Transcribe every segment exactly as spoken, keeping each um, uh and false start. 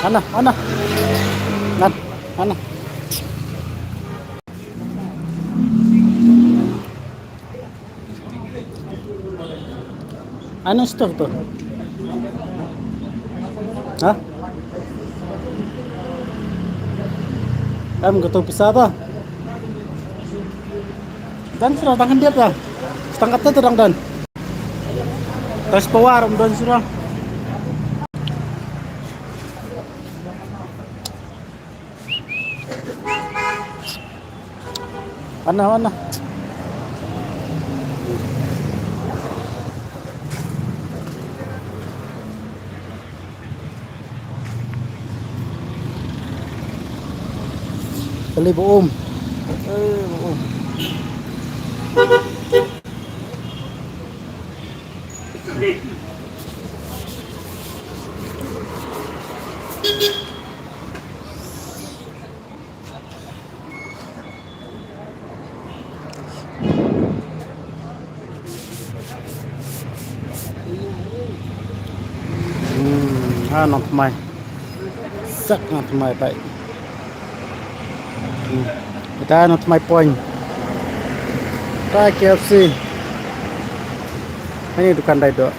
Ana, ana. Ngan, ana. Ano store to? Ha? Em, kato pisa to. Dan sura, dang khyndiat to. Stang kata to dang dan. Tas pawar, em, dan sura. Ana, ana. Kali buum. Eh, buum. Hmm, ha, nongthymmai. Sak nongthymmai pai. Hmm. Ita nongthymmai point. Ita K F C. Ini dukan dai do.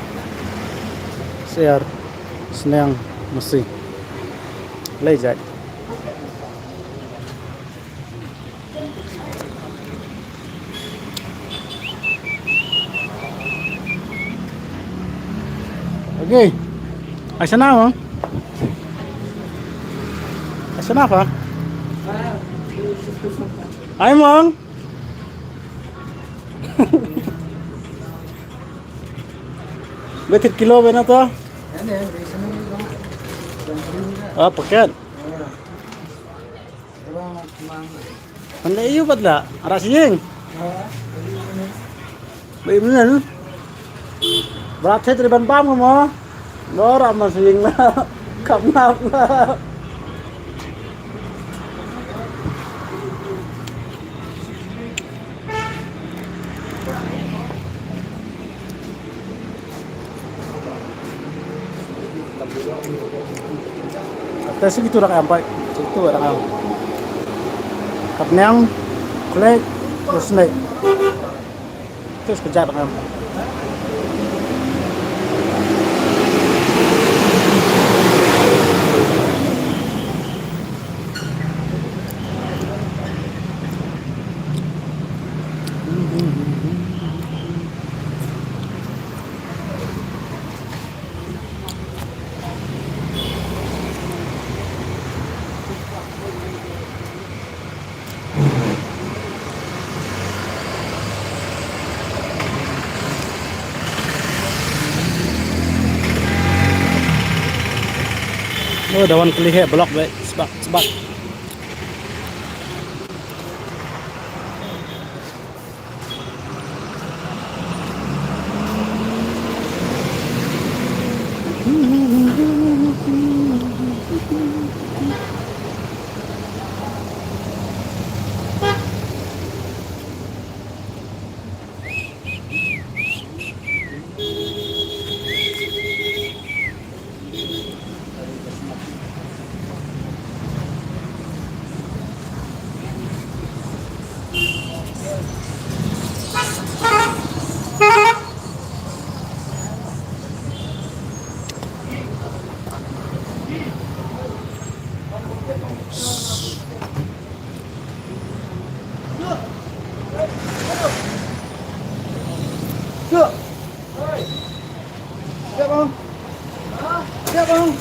Siar, sneng, masi. Lei jai. Okay. Ai sana mo? Ai sana pa? Ai mong. Betul kilo bena to? Ah, paket. Kan le yu pat la, ara siyeng. Ba im nen. Ba la thet ri ban bam mo. Ba ara ma siyeng la. Kap nap la. Te shu kitu da ka em pat. Kitu da ka em. Ka bneng, khlek, u snek. Te shu kjat da ka em. Oh, da wan kli he block be, sbak, sbak. Siap, bang. Siap, bang.